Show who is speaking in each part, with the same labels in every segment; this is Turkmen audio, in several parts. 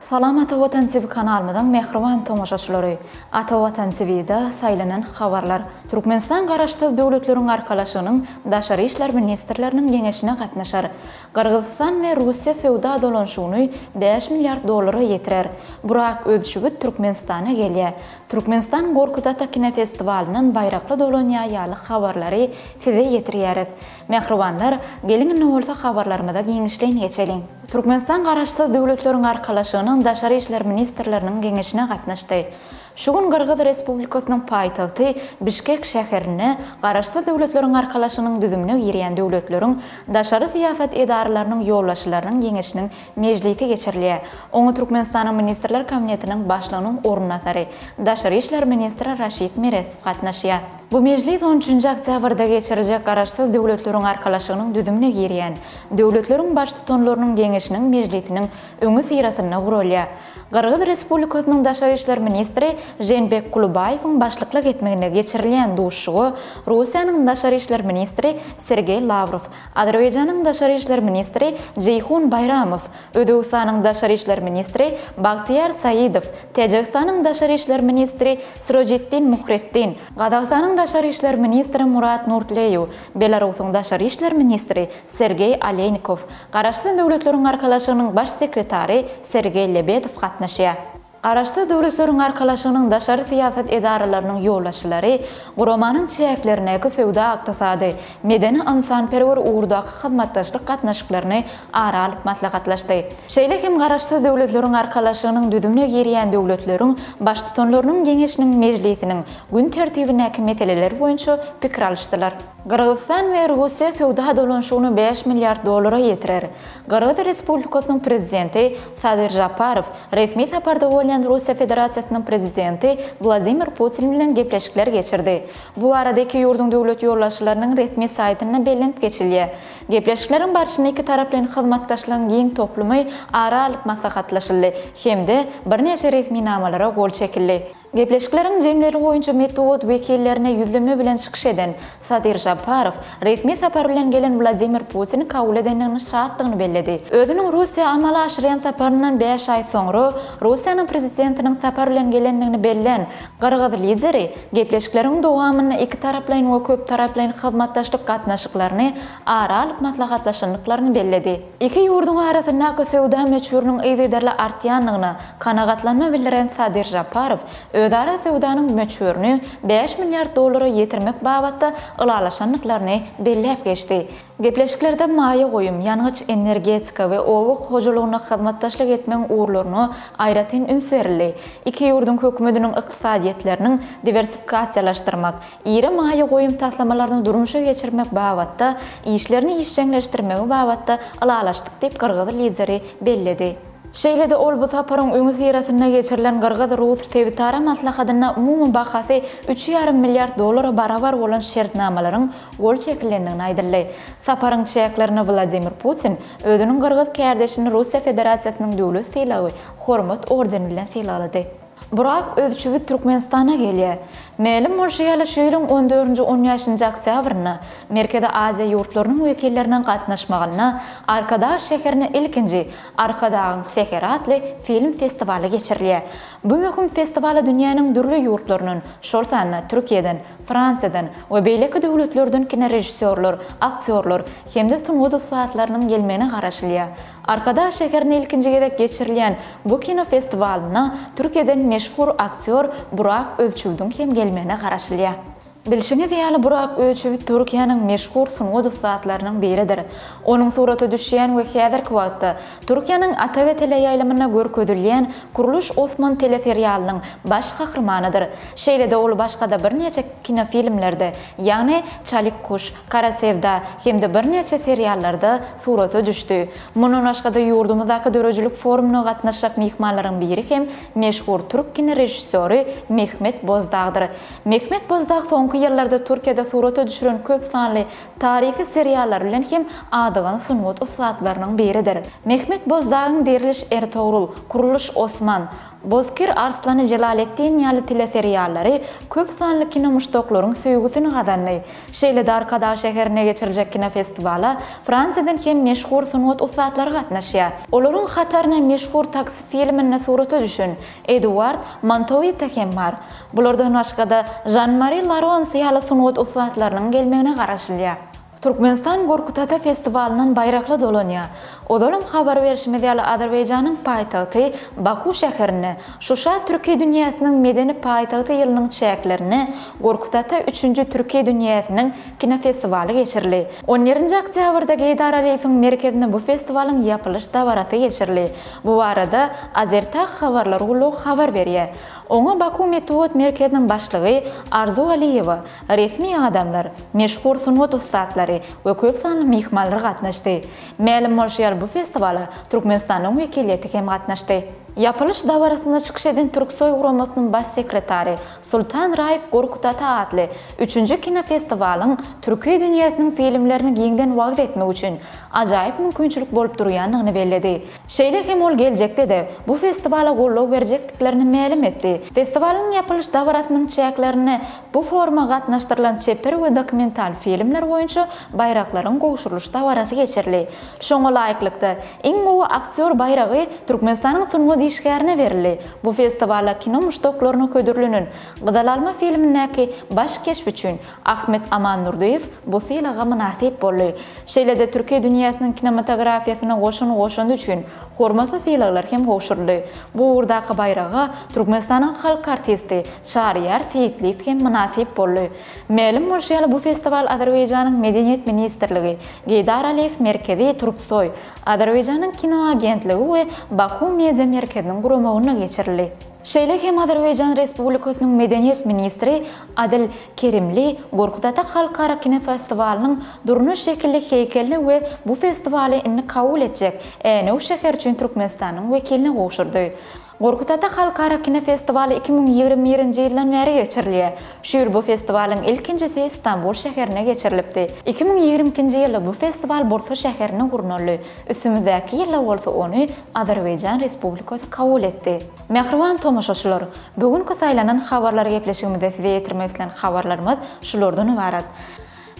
Speaker 1: Salam Ata Watan TV kanalymyzyň mähriban tomaşaçylary! Ata Watan TV-de saýlanan habarlar. Türkmenistan Garaşsyz Döwletleriň Arkalaşygynyň Daşary işler ministrleriniň geňeşine gatnaşar. Gyrgyzystan we Russiýa söwda dolanyşygyny bäş milliard dollara ýetirer. Burak Özçivit Türkmenistana gelýär. Türkmenistan Gorkut ata kinofestiwalyndan baýrakly dolanýar ýaly habarlary size ýetirýäris. Mähribanlar, geliň indi bolsa habarlarymyza giňişleýin geçeliň. Türkmenistan Garaşsyz Döwletleriň Arkalaşygynyň Daşary işler ministrleriniň geňeşine gatnaşdy. Şu gün Gyrgyz Respublikasynyň paýtagty Bişkek şäherinde Garaşsyz Döwletleriň Arkalaşygynyň düzümine girýän döwletleriň daşary syýasat edaralarynyň ýolbaşçylarynyň geňeşiniň mejlisi geçirilýär. Oňa Türkmenistanyň Ministrler Kabinetiniň Başlygynyň orunbasary, daşary işler ministri Raşid Meresow gatnaşýar. Bu mejlis on üçünji oktýabrda geçiriljek Garaşsyz Döwletleriň Arkalaşygynyň düzümine girýän döwletleriň Baştutanlarynyň Geňeşiniň mejlisiniň öňüsyrasynda guralýar. Gyrgyz Respublikasynyň daşary işler ministri Žeenbek Kulubaýewiň başlyklyk etmeginde geçirilýän duşuşyga Russiýanyň daşary işler ministri Sergeý Lawrow, Azerbaýjanyň daşary işler ministri Jeýhun Baýramow, Özbegistanyň daşary işler ministri Bagtyýar Saidow, Täjigistanyň daşary işler ministri Sirojiddin Muhretdin, Gazagystanyň daşary işler ministri Murat Nurtleýew, Belarusyň daşary işler ministri Sergeý Aleýnikow, Garaşsyz Döwletleriň Arkalaşygynyň Baş sekretary Sergeý Lebedow gatnaşýar. Garaşsyz Döwletleriň Arkalaşygynyň daşary syýasat edaralarynyň ýolbaşçylary guramanyň çäklerindäki söwda-ykdysady, medeni-ynsanperwer ugurdaky hyzmatdaşlyk gatnaşyklaryny ara alyp maslahatlaşdy. Şeýle hem Garaşsyz Döwletleriň Arkalaşygynyň düzümine girýän döwletleriň Baştutanlarynyň Geňeşiniň mejlisiniň gün tertibindäki meseleler boýunça pikir alyşdylar. Gyrgyzystan we Russiýa söwda dolanyşygyny bäş milliard dollara ýetirer. Gyrgyz Respublikasynyň Prezidenti Sadyr Žaparow resmi saparda bolýan Russiýa Federasiýasynyň Prezidenti Wladimir Putin bilen gepleşikler geçirdi. Bu barada iki ýurduň döwlet ýolbaşçylarynyň resmi saýtynda bellenip geçilýär. Gepleşikleriň barşynda ikitaraplaýyn hyzmatdaşlygyň giň toplumy ara alyp maslahatlaşyldy hem-de birnäçe resminamalara gol çekildi. Gepleşikleriň jemleri boýunça metbugat wekillerine ýüzlenme bilen çykyş eden Sadyr Žaparow resmi sapar bilen gelen Wladimir Putini kabul edendigine şatdygyny belledi. Özüniň Russiýa amala aşyrýan saparyndan bäş aý soňra Russiýanyň Prezidentiniň sapar bilen gelendigini bellän gyrgyz Lideri gepleşikleriň dowamynda ikitaraplaýyn we köptaraplaýyn hyzmatdaşlyk gatnaşyklaryny ara alyp maslahatlaşandyklaryny belledi. Iki ýurduň arasyndaky söwda möçberiniň yzygiderli artýandygyna kanagatlanma bildiren Sadyr Žaparow özara söwdanyň möçberini bäş milliard dollara ýetirmek babatda ylalaşandyklaryny belläp geçdi. Gepleşiklerde maýa goýum, ýangyç-energetika we oba hojalygynda hyzmatdaşlyk etmegiň ugurlaryna aýratyn üns berildi. Iki ýurduň hökümetiniň ykdysadyýetleriniň diwersifikasiýalaşdyrmak, Iri maýa goýum taslamalaryny durmuşa geçirmek babatda işlerini işjeňleşdirmegi babatda ylalaşdyk diýip gyrgyz Lideri belledi. Şeýle-de ol bu saparyň öňüsyrasynda geçirilen gyrgyz-rus sebitara maslahatynda umumy bahasy üç ýarym milliard dollara barabar bolan şertnamalaryň gol çekilendigini aýdyldy. Saparyň çäklerinde Wladimir Putin özüniň gyrgyz kärdeşini Russiýa Federasiýasynyň döwlet sylagy, Hormat ordeni bilen sylaglady. Burak Özçivit Türkmenistana gelýär. Mälim bolşy ýaly, şu ýylyň on dördünji, on bäşinji oktýabrynda Merkezi Aziýa ýurtlarynyň wekilleriniň gatnaşmagynda Arkadag şäherinde ilkinji Arkadagyň säheri atly film festiwaly geçirilýär. Bu möhüm festiwala dünýäniň dürli ýurtlaryndan, şol sanda Türkiýeden, Fransiýadan we beýleki döwletlerden kinorežissýorlar, aktýorlar hem-de sungat ussatlarynyň gelmegine garaşylýar. Arkadag şäherinde ilkinji gezek geçirilýän bu kino festiwalyna Türkiýeden meşhur aktýor Burak Özçiwidiň hem gelmegine garaşylýar. Bilşiňiz ýaly Burak Özçiwit Türkiýäniň meşhur sungat ussatlarynyň biridir. Onuň surata düşýän we häzirki wagtda Türkiýäniň ATV teleýaýlymynda görkezilýän Kuruluş Osman teleserialynyň baş gahrymanydyr. Şeýle-de ol başga-da birnäçe kinofilmlerde, ýagny Çalik Kuş, Kara Sevda hem-de birnäçe seriallarda surata düşdi. Mundan başga-da ýurdumyzdaky döredijilik forumyna gatnaşjak myhmanlaryň biri hem meşhur türk kinorežissýory Mehmet Bozdagdyr. Mehmet Bozdag soňky ýyllarda Türkiýede surata düşüren köp sanly taryhy seriallary bilen hem adygan sungat ussatlarynyň biridir. Mehmet Bozdagyň Diriliş Ertogrul, Kuruluş Osman. Bozkir Arslany Jelaletdin ýaly teleseriallary köp sanly kino muşdaklaryň söýgüsini gazandy. Şeýle-de Arkadag şäherinde geçiriljek kinofestiwala Fransiýadan hem meşhur sungat ussatlary gatnaşýar. Olaryň hataryna meşhur Taksi filminde surata düşen Eduard Montoita hem bar. Bulardan başga-da Žan-Mari Larons ýaly sungat ussatlarynyň gelmegine garaşylýar. Türkmenistan Gorkut ata festiwalyndan baýrakly dolanýar. Ozalam habar berşimiz ýaly Azerbaýjanyň paýtagty Baku şäherinde Şuşa Türki dünýäsiniň medeni paýtagty ýylynyň çäklerinde Gorkut ata üçünji Türki dünýäsiniň kinofestiwaly geçirildi. On birinji oktýabrda Geýdar Aliýewiň merkezinde bu festiwalyň ýapylyş dabarasy geçirildi. Bu barada Azertag habarlar gullugy habar berýär. Oňa Baku metbugat merkeziniň başlygy Arzu Aliýewa, Resmi adamlar, meşhur sungat ussatlary we köp sanly myhmanlar gatnaşdy. Mälim bolşy ýaly, bu festiwala Türkmenistanyň wekiliýeti hem gatnaşdy. Ýapylyş dabarasynda çykyş eden Türksoý guramasynyň baş sekretary Sultan Raýew Gorkut ata atly üçünji kinofestiwalyň türki dünýäsiniň filmlerini giňden wagyz etmek üçin ajaýyp mümkinçilik bolup durýandygyny belledi. Şeýle hem ol geljekde-de bu festiwala goldaw berjekdiklerini mälim etdi. Festiwalyň ýapylyş dabarasynyň çäklerinde bu foruma gatnaşdyrylan çeper we dokumental filmler boýunça baýraklaryň gowşurylyş dabarasy geçirildi. Şoňa laýyklykda, iň gowy aktýor baýragy Türkmenistanyň sungat işgärine berildi. Bu festiwala kino muşdaklaryna hödürlenen Gyzyl alma filmindäki baş keşp üçin Ahmet Amandurdyýew bu sylaga mynasyp boldy. Şeýle-de türki dünýäsiniň kinematografiýasyna goşan goşandy üçin hormatly sylaglar hem gowşuryldy. Bu ugurdaky baýraga Türkmenistanyň halk artisti Çaryýar Seýitliýew hem mynasyp boldy. Mälim bolşy ýaly, bu festiwal Azerbaýjanyň Medeniýet ministrligi, Geýdar Aliýew merkezi, Türksoý, Azerbaýjanyň kino agentligi we Baku media merkeziniň guramagynda geçirildi. Şeýle hem Azerbaýjan Respublikasynyň Medeniýet ministri Adil Kerimli Gorkut ata halkara kinofestiwalynyň Durna şekilli heýkelini we bu festiwaly indi kabul etjek Änew şäheri üçin Türkmenistanyň wekiline gowşurdy. Gorkut ata halkara kinofestiwaly 2021-nji ýyldan bäri geçirilýär. Şu ýyl bu festiwalyň ilkinjisi Stambul şäherinde geçirilipdi. 2022-nji ýylda bu festiwal Bursa şäherinde gurnaldy. Üstümizdäki ýylda bolsa ony Azerbaýjan Respublikasy kabul etdi. Mähriban tomaşaçylar, bu günki saýlanan habarlar gepleşigimizde size ýetirmek islän habarlarymyz şulardan ybarat.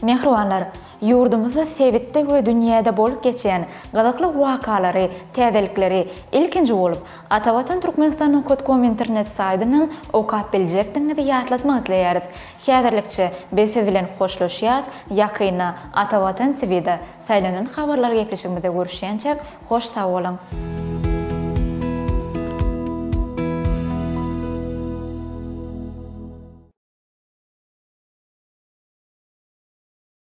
Speaker 1: Mähribanlar, ýurdumyzda, sebitde we dünýäde bolup geçýän gyzykly wakalary, täzelikleri ilkinji bolup Atavatan Türkmenistan nokat kom internet saýtyndan okap biljekdigiňizi ýatlatmak isleýäris. Häzirlikçe biz siz bilen hoşlaşýas, ýakynda Atavatan TV-de Saýlanan habarlar gepleşigimizde görüşýänçäk hoş sag boluň!